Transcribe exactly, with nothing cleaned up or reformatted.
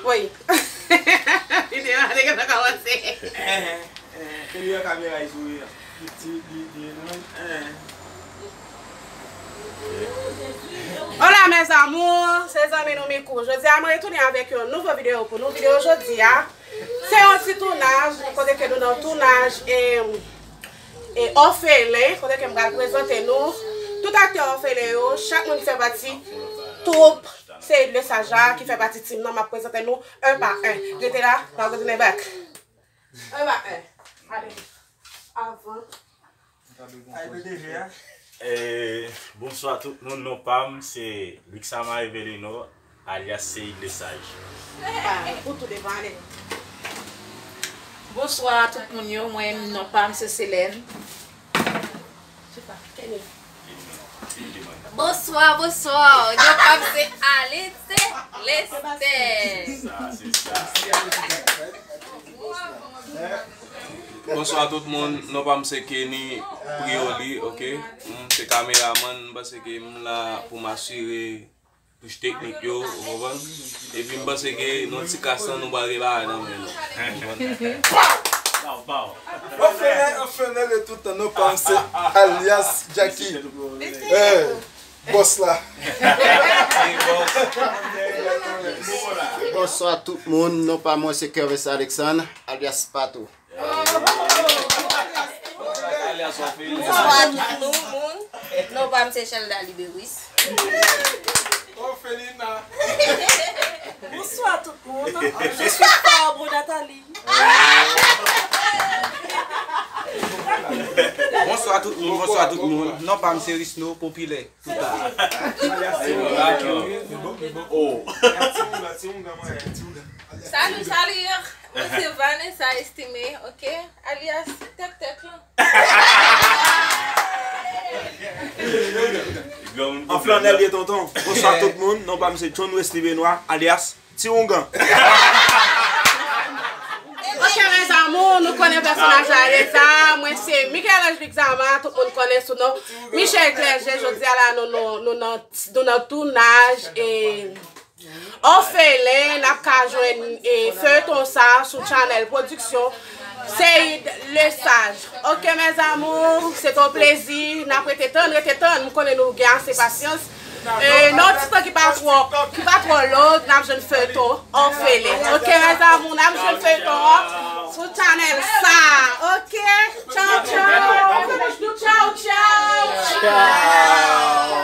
Woy. Videyo a deja kòmanse. Kounye a kamera e sou li a. Hola mes amours, se zanmi nou Mikou. Jodi a mwen retounen avèk yon nouvo videyo pou nou. Videyo jodi a, se yon ti tounaj, kote ke nou nan tounaj e, e òfelen, kote ke m pral prezante nou tout aktè òfelen yo, chak moun ki fè pati twoup Seyid Lesaj la, ki fè pati tim nan, m ap prezante nou un pa un. Rete la, m ap retounen back. Un pa un. Ale. Avan. Ay, P D G a. Eh, bonswa tout moun, non pa m se Luxama Evelino, alyas Seyid Lesaj. Ah, pou tou devan, ale. Bonswa tout moun yo, mwen menm non pa m se Selène. Bonswa, bonswa. Non pa m se Alice Lester. Sa, se sa. Bonswa tout moun, non pa m se Kenny Prioli, ok? M se kameramann, m panse ke m la pou m asire touch teknik yo, ou konprann? Epi m panse ke nan ti kas lan nou pral gen bagay nan men nou. Pow, pow. Òfelen, òfelen de tout tan, non pa m se alyas Jackie. Eh, bòs la. Bonswa tout moun, non pa mwen se Kervis Alexandre, alyas Patou. Bonswa tout moun. Non pa m se Shelda Liberis. Ofelina. Bonswa tout moun. Je suis Fabre Nathalie. Bonswa tout moun, bonswa tout moun. Non pa m se Risno Popilè. Touta. Oh. Salut, salut. Mwen se Vanessa Estimé, ok? Alyas Tèk Tèk lan. An flanèl ye tonton. Bonswa tout moun. Non pa m se John Wesley Benoit, alyas Ti Oungan. Ok, mes amours, nou konnen pèsonaj la deja. Mwen se Michel-Ange Luxama, tout moun konnen sou non Michel Clergé. Jodi a la, nou, nou, nou nan, nou nan tounaj e Òfelen, n ap ka jwenn, e, feyton sa sou Channel Production, Seyid Lesaj. Ok, mes amours, se te yon plezi. N ap rete tann, rete tann. M konnen nou gen ase pasyans. E, nan yon ti tan ki pa twò, ki pa twò long, n ap jwenn feyton Òfelen. Ok, mes amours, n ap jwenn feyton an sou channel sa. Ok, tchaw, tchaw. Tchaw, tchaw. Tchaw.